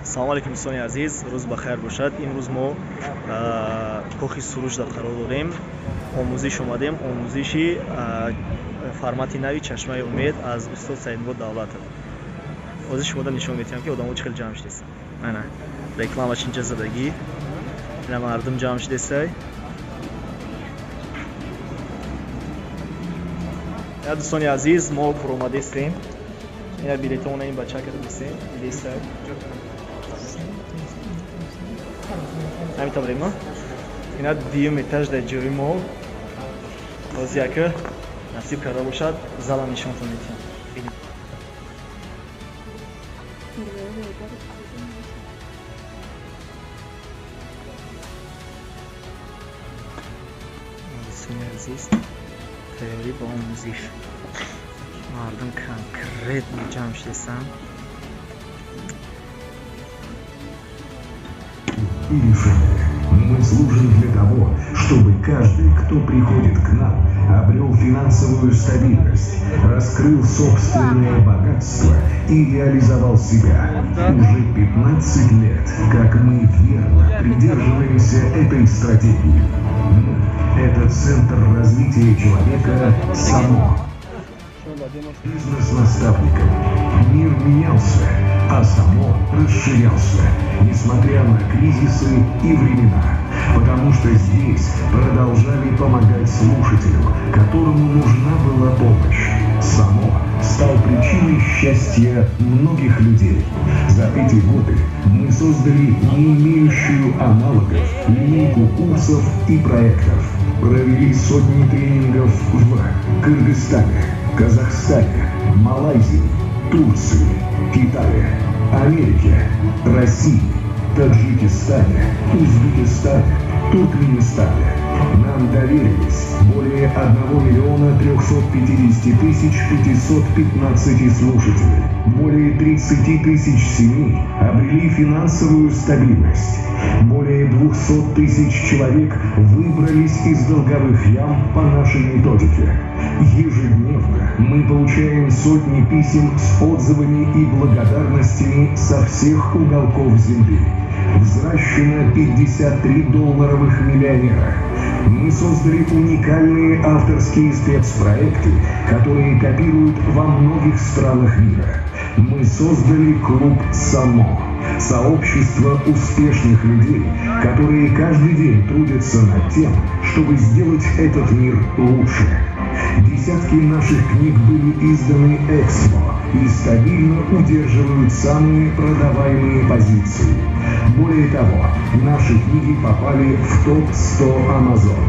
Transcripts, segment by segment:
Салому алейкум, дӯстони азиз, рӯз ба хайр бошад. Имрӯз мо Кохи Суруш дар қарор дорем, омӯзиш омадем, омӯзиши формати нави Чашмаи умед аз устод Саидмурод Давлатов. Ҳозир шумода нишон медиҳам, ки одамо чӣ хел ҷамъ шудест. Ана рекламаш инҷа задагӣ, ина мардум ҷамъ шудестай. Я, дӯстони азиз, мо фуромадестем, ина билетомона ин бача кардастем, дидестай. Ҳамин таврема, ина дуюм этаж дар ҷои мо. Ҳозир яка насиб карда бошад, зала нишонтон медиҳам. Дӯстони азиз, тайёрӣ ба омӯзиш, мардум конкретно ҷамъ шудестанд. И решения. Мы служим для того, чтобы каждый, кто приходит к нам, обрел финансовую стабильность, раскрыл собственное богатство и реализовал себя. Уже 15 лет, как мы верно придерживаемся этой стратегии. Мы – это центр развития человека само. Бизнес-наставником. Мир менялся, а само расширялся, несмотря на кризисы и времена. Потому что здесь продолжали помогать слушателю, которому нужна была помощь. Само стал причиной счастья многих людей. За эти годы мы создали не имеющую аналогов линейку курсов и проектов. Провели сотни тренингов в Кыргызстане, Казахстане, Малайзии, Турции, Китае, Америке, России, Таджикистане, Узбекистане, Туркменистане. Нам доверились более 1 миллиона 350 тысяч 515 слушателей. Более 30 тысяч семей обрели финансовую стабильность. Более 200 тысяч человек выбрались из долговых ям по нашей методике. Ежедневно мы получаем сотни писем с отзывами и благодарностями со всех уголков земли. Взращено 53 долларовых миллионера. Мы создали уникальные авторские спецпроекты, которые копируют во многих странах мира. Мы создали клуб «Само» – сообщество успешных людей, которые каждый день трудятся над тем, чтобы сделать этот мир лучше. Десятки наших книг были изданы «Экспо» и стабильно удерживают самые продаваемые позиции. Более того, наши книги попали в топ-100 Amazon.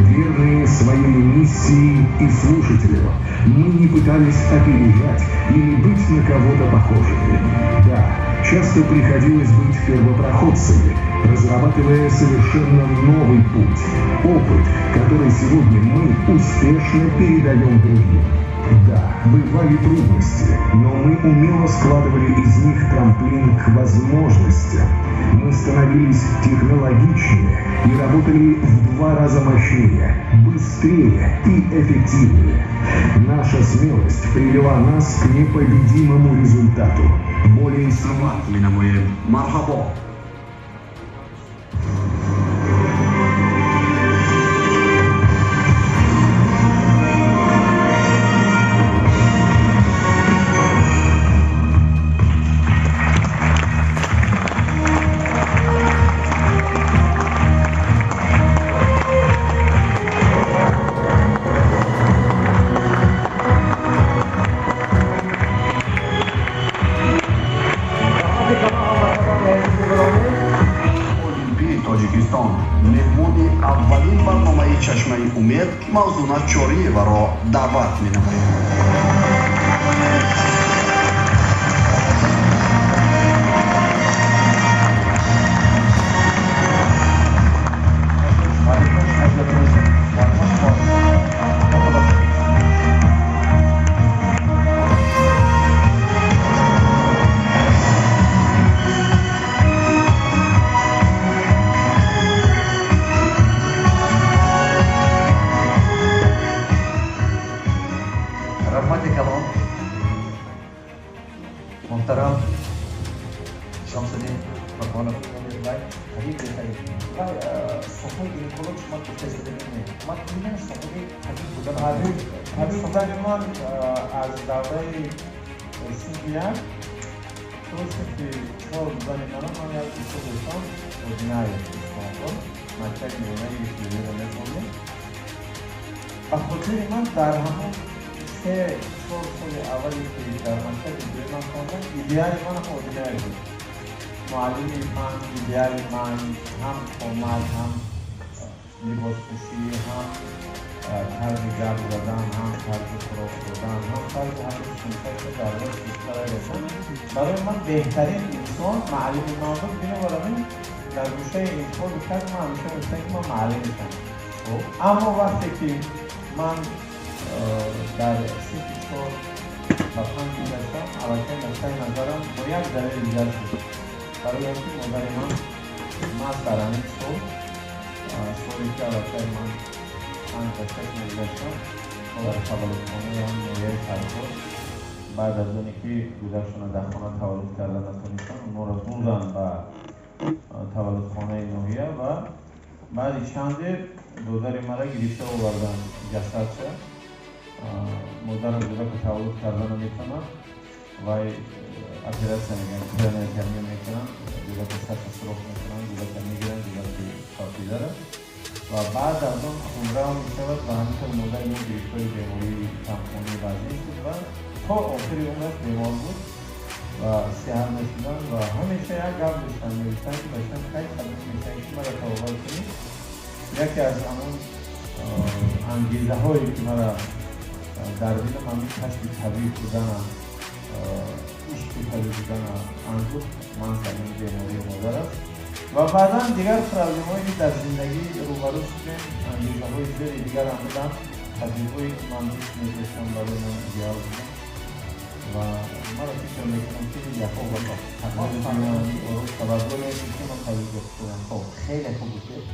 Верные своей миссии и слушателю, мы не пытались опережать или быть на кого-то похожими. Да, часто приходилось быть первопроходцами, разрабатывая совершенно новый путь, опыт, который сегодня мы успешно передаем другим. Да, бывали трудности, но мы умело складывали из них трамплин к возможностям. Мы становились технологичнее и работали в 2 раза мощнее, быстрее и эффективнее. Наша смелость привела нас к непобедимому результату. Более 7 Мархабо. Тоҷикистон меҳмони аввалин барномаи Чашмаи умед Мавзуна Чориеваро даъват менамоем. Раҳмати калон, муҳтарам Шамсуддин Бурхонов вай табиб беҳтарин ва соҳаи гинеколог шумо гуфта истода мекунед. Ман именно соҳаи табиб будан. Табиб будани ман аз давраи синфи як то синфи чор будани манам, ман як устод доштам, Одинаев Исмоилхон, мактаби миёнаи ибтидоиро мехондем. Ба хотири ман дар ҳамон 3-4 соли аввале ки дар мактаби ибтидоӣ ман хондам, идеали ман ҳам Одинаев буд. Муаллими ман, идеали ман, ҳам қомат, ҳам либоспӯшӣ, ҳам тарзи гап задан, ҳам тарзи хӯрок хӯрдан, ҳам тарзи ҳамин сунфаша дар рост духтара. Барои ман беҳтарин инсон муаллими ман буд. Бинобар ин дар гӯшаи интихоби касб ман ҳамеша мегуфтам, ки ман муаллим мешавам. Аммо вақте ки ман дар синфи чор ба панҷ гузаштам, аллакай нуқтаи назарам бо як далели дигар шуд, барои он ки модари ман маҳз дар ҳамин сол, соле ки аллакай ман 5 ба 6 мегузаштам, дар таваллудхонаи ҳам ноҳияи Фархор, баъд аз оне ки кӯдакшона дар хона таваллуд карда натонистанд, онҳоро бурданд ба таваллудхонаи ноҳия ва баъди чанде додари мара гирифта оварданд ҷасадча. Модарам кӯдака таваллуд карда наметавонад, вай оператсия мекунанд, краниотомия мекунанд, кӯдака сарша сурох мекунанд, кӯдака мегиранд, кӯдаки фавтидара, ва баъд аз он хунрав мешавад. Ва ҳаминтавр модари мо гирифтори бемории камхунии вазнин шуд ва то охири умраш бемор буд ва сиҳат нашуданд. Ва ҳамеша як гап доштанд, мегуфтанд, ки бачам, кай табиб мешавӣ, ки мара табобат кунӣ? Яке аз ҳамон ангезаҳое ки мара дар дилам ҳамин касби табиб будана, ишқи табиб будана андӯхт, ман ҳамин бемории модар аст. Ва баъдан дигар проблемаҳое ки дар зиндагӣ рӯбарӯ шудем, ангезаҳои зиёди дигарам буданд. Табибҳое ки ман дӯст медоштам, барои ман идеал буданд ва маро фикр мекунам, ки сабабгоре ки ман табиб шудам. Хоб, хеле хуб гуфтед.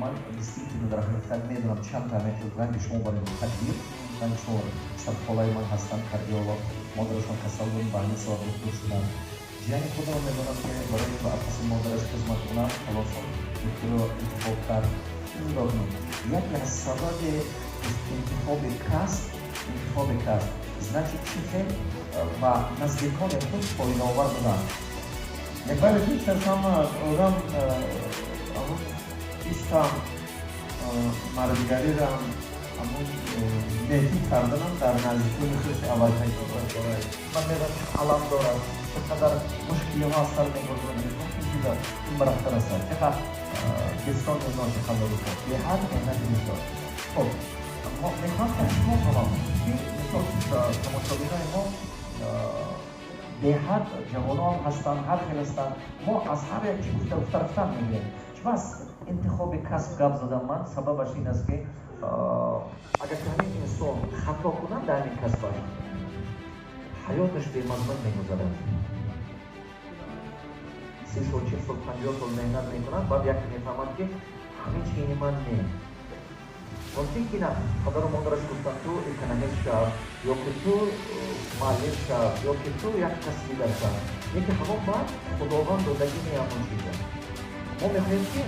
Ман действительно дар ҳақиқат медонам, чанд та ранги шумо барои тақдир, ранги шумо. Садхолаи ман ҳастанд кардиолог, модарашон касал буд, ба ҳамин сабаб духтур шуданд. Ҷияни худро медонам, ки барои ба асоси модараш хизмат кунам, халосон духтурро интихоб кард. Нигоҳ кунед, яке аз сабаби интихоби касб, интихоби касб значит чӣ хел ба наздикони худ фоидаовар будан. Бале, пеш аз ҳама одам ҳамун ишқам, мардигарирам, ҳамун некӣ карданам дар наздикони худ аввал. Ман медонам, чӣ алам дорад, чӣ қадар мушкилиҳо аз сар мегузаронад. Ин ин барахтар аст, чӣ қадар бесон мезонад, чӣ қадар беҳад меҳнати бисёр. Хоб, мехоҳам ки шумо фаҳмам, ки мисол тамошобинои мо беҳад ҷавонон ҳастанд, ҳар хел ҳастанд. Мо аз ҳар як чи гуфта гуфта рафтан мегирем. Чун аз интихоби касб гап задам ман, сабабаш ин аст, ки агар ки ҳамин инсон хато кунад дар ҳамин касбаш, ҳаёташ бемазмун мегузарад. 30 сол, 40 сол, 50 сол меҳнат мекунад, баъд яке мефаҳмад, ки ҳамин чини ман не. Мумкин ки на падару модараш гуфтанд, ту экономист шав, ё ки ту муаллим шав, ё ки ту як кас дигар шав, лекин ҳамон баъд Худованд додагӣ не ҳамон чиза. Мо мехоҳем, ки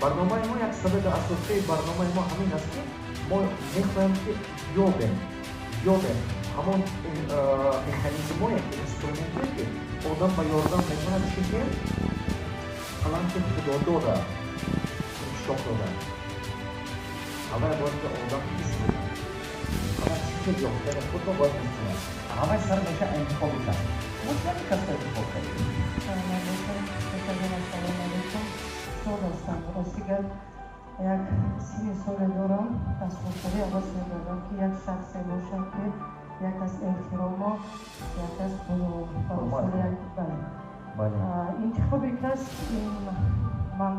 барномаи мо, як сабаби асосии барномаи мо ҳамин аст, ки мо мехоҳем, ки ёбем ҳамон механизмое, инструментое, ки одам ба ёрдам мекунад, чӣ хел таланти худодода инкишоф додан. Аввал бояд ки одам ҳис кунад, аввал чӣ хел ёфтани худро бояд ҳис кунад. Аввал сар меша интихоби касб. Шумо чӣ ҳамин касбро интихоб кардед? Салом алейкум, салом алейкум. Шод ҳастам. Рости гап, як сини соле дорам, аз хурдсолӣ оғоз мекардам, ки як шахсе бошам, ки як аз эҳтиромо, як аз интихоби касб ин ман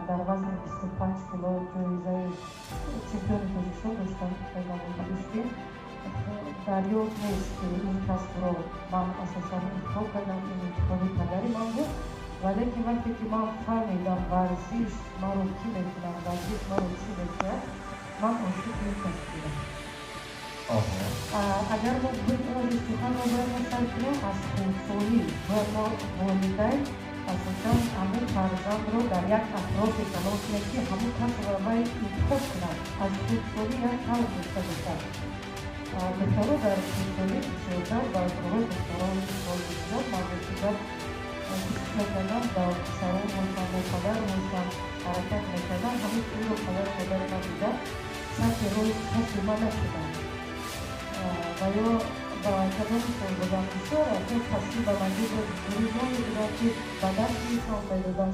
дар вазни 25 кило ҷоизаи чемпиони Тоҷикистон доштам дар намоди гӯштӣ. Дар ёд нест, ки ин касбро ман асосан интихоб кардам, ин интихоби падари ман буд. Валекин вақте ки ман фаҳмидам, варзиш маро чӣ мекунад, варзиш маро чӣ мекунад, ман ошиқи ин касб будам. Агар мо суханро бояд мо сар кунем аз хурдсолӣ, бояд мо волидайн асосан ҳамун фарзандро дар як атрофе калон кунем, ки ҳамун касбро вай интихоб кунад. Аз хурдсолӣ як шавқ дошта бошад. Духтаро дар хурдсолӣ бисёртар ба корҳои духтарон мешуданд. Ман бисёр кӯшиш мекардам, ба писарон бошам, бо падар бошам, ҳаракат мекардам. Ҳамин чизро падару модари ман дида, сатҳи роҳи касби ман нашуданд. Ва ё ба кадом мисол додам, бисёр акнун касбӣ ба манзилро рӯзо медоданд, ки ба даст нишон медоданд,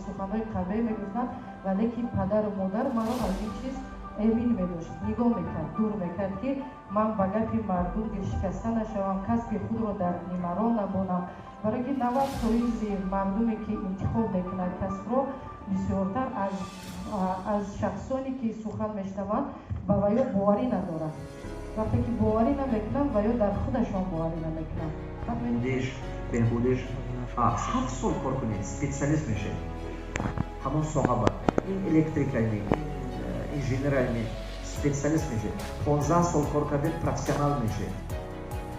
суханҳои қабеҳ мегуфтанд, валекин падару модар маро аз ин чиз эмин медошт, нигоҳ мекард, дур мекард, ки ман ба гапи мардум дилшикаста нашавам, касби худро дар нимароҳ набонам. Барои ки 90% мардуме, ки интихоб мекунад касбро, бисёртар аз шахсоне, ки сухан мешунаванд, ба ваё боварӣ надоранд. Вақте ки боварӣ намекунанд, ва ё дар худашон боварӣ намекунанд. Беҳбудиш 7 сол кор кунед, специалист мешавед ҳамон соҳаба. Ин электрикайми, инженерайми, специалист мешавед. 15 сол кор кардед, профессионал мешавед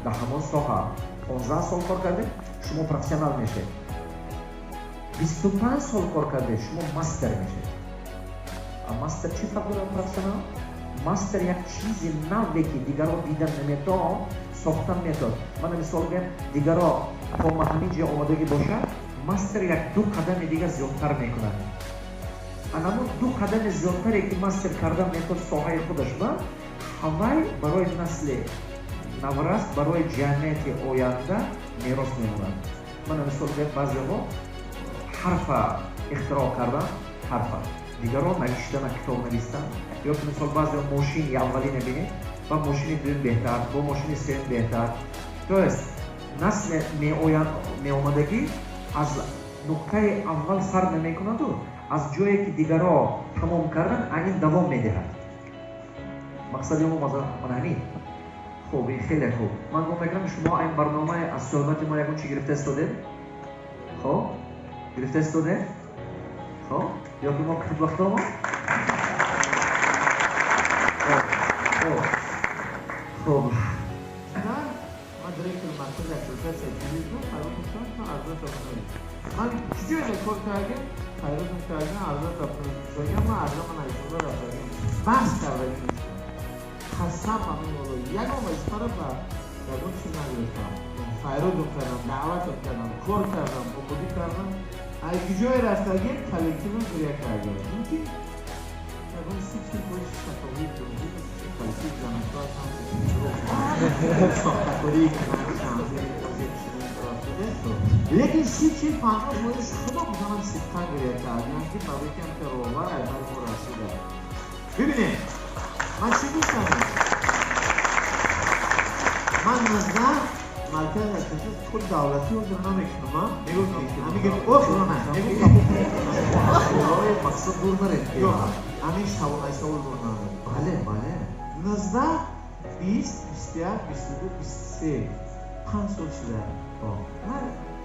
дар ҳамон соҳа. 15 сол кор кардед, шумо профессионал мешавед. 25 сол кор кардед, шумо мастер мешавед. Мастер чӣ фарқ дорад профессионал? Мастер як чизи наве, ки дигарро дидан наметавон, сохтан метавон. Мана мисол гӯям, дигарро то ма ҳамин ҷо омодагӣ бошад, мастер як ду қадами дигар зиёдтар мекунад. Анамун ду қадами зиёдтаре, ки мастер кардан метавон соҳаи худаш, ба ҳавай барои насли наврас, барои ҷамъияти оянда мерос мемонад. Мана мисол гӯям, баъзеҳо ҳарфа ихтироъ кардан, ҳарфа дигарон навиштана, китоб навистан, ё ки мисол баъзеҳо мошини аввалина бинед, ба мошини дуюм беҳтар, бо мошини сеюм беҳтар. То есть насли меомадагӣ аз нуқтаи аввал сар намекунаду аз ҷое, ки дигарро тамом кардан, айн давом медиҳад. Мақсади мо мана ҳамин. Хуб, ин хеле хуб. Ман гумон мекунам, шумо айн барномаи аз суҳбати мо ягон чи гирифта истодед. Хоб, гирифта истодед? Хоб, ё ки мо худбахтомо? Хуб. Ман директори маркази аккредитатсияи туризм файротум шудам, арза тапунам. Ман куҷое кор кардем, файротум кардем, арза тапунам. Ман арза ман айсонда рафтагем. Баҳс кардагим нестам. Қасам ҳамин боло. Ягон вазифаро ба ягон чиз нагирифтам. Файротум кардам, даъватам кардам, кор кардам, ободӣ кардам. Ай куҷое рафтагем, коллективам гиря кардем. Мумкин ягон 30-40% шафовии коллектив занакҳо ҳастанд, сохтакорӣ, лекин 30, 40, 50% худо бизанам, сидқан гиря кардем, ки барои ки ҳамка роҳбар айбар мо расида. Бибинед, ман чӣ гуфтам? Ман 19 марказ кор давлатӣ ҳозир намекунам. Мақсад дур наред. Ҳамин савол, ай савол дур наред. Бале, бале. 19, 20, 21, 22, 23, 5 сол шуда. Ман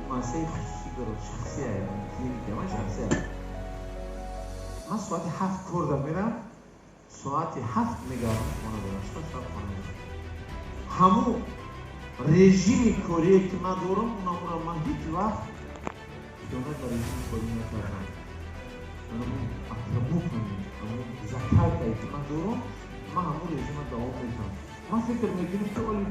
муассисаи хусусӣ дорам, шахсия, клиника ман шахсия. Ман соати 7 корда мерам, соати 7 мегардам хона дорам, 8 соат хона мерам. Ҳамун режими корие, ки ман дорам, унамура ман ҳеҷ вақт хиёнат ба режими корӣ накардам. Ҳамун отработанный, ҳамун закалкае, ки ман дорам, ман ҳамун режима давом медиҳам. Ман фикр мекунам, ки оли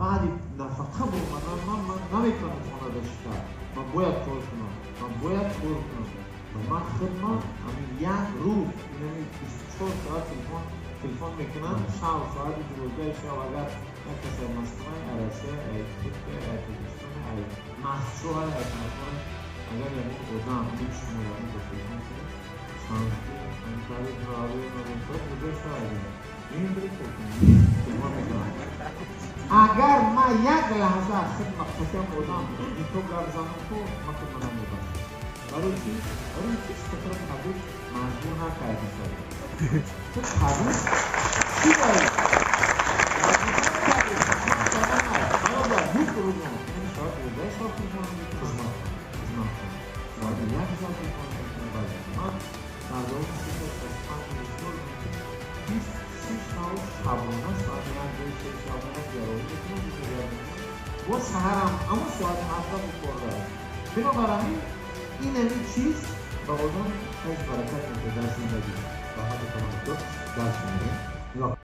баъди нафақа буромадан ман наметавонам хона дошта, ман бояд кор кунам, ман бояд кор кунам. Ман хидмат ҳамин як рӯз инами 24 соат телефон мекунам, шав соати 12 шав, агар як кас ай Москва, ай Россия, ай Туркия, ай Тоҷикистон, ай Москва, ай Москва, агар ягон одам ин шумо ягон ба телефон кунад, санҷи ҳамкори правӣ куҷо шавад, ин телефон мекунам. Агар ман як лаҳза хидмат қатиам одам нито гап занам, ку ман хидма намебахшам. Барои чи? Барои чи шумо табиб маҷбур накарди? Ту табиб чӣ дорӣ? Бародар, рӯза соат 12 шаб телефон мекунам, хизмат соати 1 шаб телефон мекунам. Ман дар давоми 365 сол 20-30 шабона соати 1. Саҳарам ҳамон соати 7 бухорда. Бинобар ҳамин, ин ҳамин чиз ба одам файз, баракат мекунад дар зиндагӣ. Раҳмати калон, дарс мегирем.